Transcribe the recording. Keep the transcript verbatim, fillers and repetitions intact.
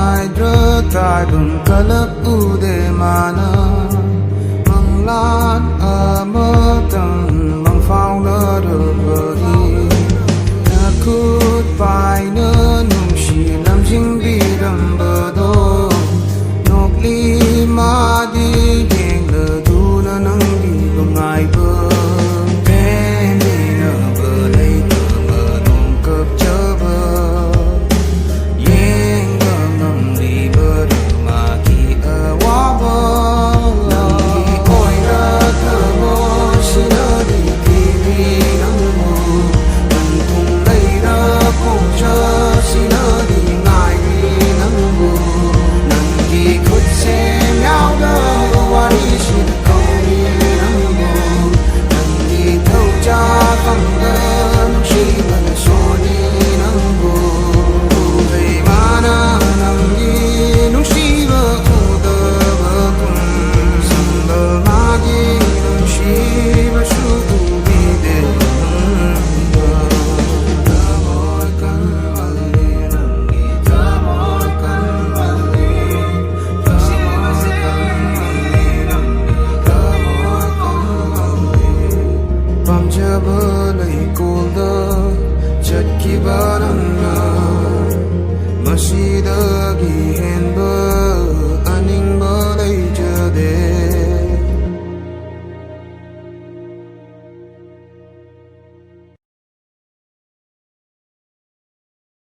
ꯍꯥꯏꯗ꯭ꯔ ꯇꯥꯏꯕꯪ ꯀꯂꯛ ꯎꯗꯦ ꯃꯥꯅ ꯃꯪꯂꯥꯟ ꯑꯃꯇꯪ ꯃꯪꯐꯥꯎꯅꯔꯕꯗꯤ ꯅꯈꯨꯠ ꯄꯥꯏꯅ ꯅꯨꯡꯁꯤ ꯂꯝꯖꯤꯡꯕꯤꯔꯝꯕꯗꯣ ꯅꯣꯛꯂꯤ ꯃꯥꯗꯤ ꯌꯦꯡꯂꯗꯨꯅ ꯅꯪꯒꯤ ꯅꯨꯡꯉꯥꯏꯕ ꯄꯦꯟꯃꯤꯅꯕ ꯂꯩꯇꯕ ꯅꯣꯡ ꯀꯞꯆꯕ ꯌꯦꯡꯕ ꯉꯝꯂꯤꯕꯔ ꯃꯥꯒꯤ ꯑꯋꯥꯕ ꯅꯪꯒꯤ ꯑꯣꯏꯔꯛꯂꯕꯣ ꯁꯤꯅꯗꯤ ꯄꯤꯕꯤ ꯅꯪꯕꯨ ꯅꯪ ꯊꯨꯡ ꯂꯩꯔ ꯈꯣꯡꯆꯠꯁꯤꯅꯗꯤ ꯉꯥꯏꯔꯤ ꯅꯪꯕꯨ ꯅꯪꯒꯤ ꯈꯨꯠꯁꯦꯝ ꯌꯥꯎꯗ ꯋꯥꯔꯤꯁꯤꯗ ꯀꯧꯔꯤ ꯅꯪꯕꯨ ꯅꯪꯒꯤ ꯊꯧꯖꯥꯐꯝꯗ ꯅꯨꯡꯁꯤꯕꯅ ꯁꯣꯜꯂꯤ ꯅꯪꯕꯨ ꯎꯗ꯭ꯔꯤ ꯃꯥꯅ ꯅꯪꯒꯤ ꯅꯨꯡꯁꯤꯕ ꯎꯗꯕ ꯀꯨꯝ ꯁꯪꯕ ꯃꯥꯒꯤ ꯅꯨꯡꯁꯤꯕꯁꯨ ꯎꯕꯤꯗꯦ ꯅꯪꯕ ꯊꯃꯣꯏ ꯀꯟꯃꯜꯂꯤ ꯅꯪꯒꯤ ꯊꯃꯣꯏ ꯀꯟꯃꯜꯂꯤ ꯊꯃꯣꯏ ꯀꯟꯃꯜꯂꯤ ꯅꯪꯒꯤ ꯊꯃꯣꯏ ꯀꯟꯃꯜꯂꯤ ꯄꯥꯝꯖꯕ ꯂꯩꯀꯣꯜꯗ ꯆꯠꯈꯤꯕ ꯅꯪꯅ ꯃꯁꯤꯗ